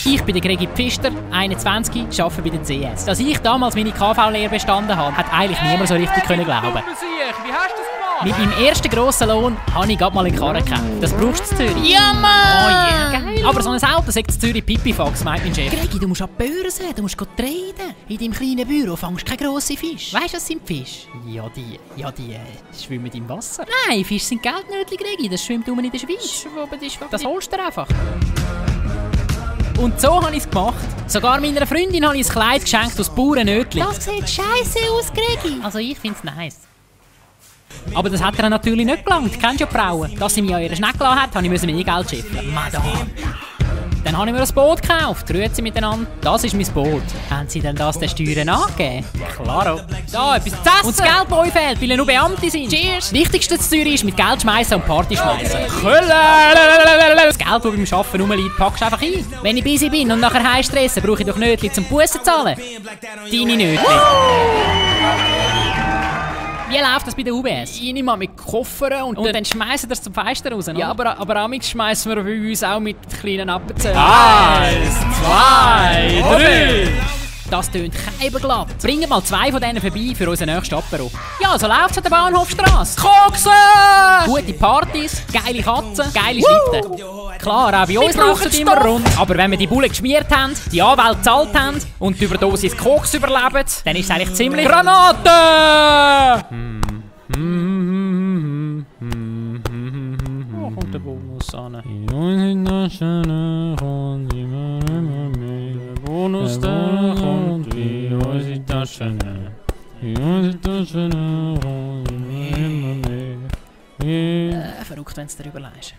Ich bin der Gregi Pfister, 21, arbeite bei der CS. Dass ich damals meine KV-Lehre bestanden habe, hat eigentlich niemand so richtig glauben. Wie hast du das gemacht? Mit meinem ersten grossen Lohn habe ich gerade mal eine Karre gekauft. Das brauchst du in Zürich. Ja, Mann! Oh yeah, geil. Aber so ein Auto sagt in Zürich Pipifax, meint mein Chef. Gregi, du musst an die Börse, du musst traden. In deinem kleinen Büro fängst du keine grossen Fische. Weißt du, was sind Fische? Ja, die schwimmen im Wasser. Nein, Fische sind Geldnötchen, Gregi. Das schwimmt in der Schweiz. Das holst du dir einfach. Und so habe ich es gemacht. Sogar meiner Freundin habe ich ein Kleid geschenkt aus Bauernötchen. Das sieht scheiße aus, Gregi. Also ich finde es nice. Aber das hat ihr natürlich nicht gelangt. Kennst du ja die Frauen? Dass sie mir ihre Schnecke gelassen hat, habe ich mehr Geld scheffeln. Madame. Dann habe ich mir ein Boot gekauft. Grüezi miteinander. Das ist mein Boot. Haben Sie denn das den Steuern angegeben? Klaro. Da, etwas zu essen. Und das Geld, das euch fehlt, weil ihr nur Beamte sind. Cheers. Das Wichtigste in Zürich ist mit Geld schmeißen und Party schmeißen. Das Geld, das beim Arbeiten rumliegt, packst du einfach ein. Wenn ich busy bin und nachher heim stresse, brauche ich doch Nötchen zum Bussen zahlen. Deine Nötchen. Wie läuft das bei der UBS? Ich nehme mit Koffer und dann schmeißen das zum Fenster raus, oder? Ja, aber amigs schmeißen wir bei uns auch mit kleinen Appenzellen. 1, 2, 3. Das tönt keibenglatt. Bringt mal 2 von denen vorbei für unseren nächsten Apero. Ja, so läuft's an der Bahnhofstrasse. Kokse! Gute Partys, geile Katzen, geile Schlitten. Klar, auch bei uns läuft es immer rund. Aber wenn wir die Bullen geschmiert haben, die Anwälte gezahlt haben und die Überdosis Koks überleben, dann ist es eigentlich ziemlich... Granate! Wo kommt der Bonus an? Bonus, der kommt wie unsere Taschen. Verrückt, wenn du darüber leist.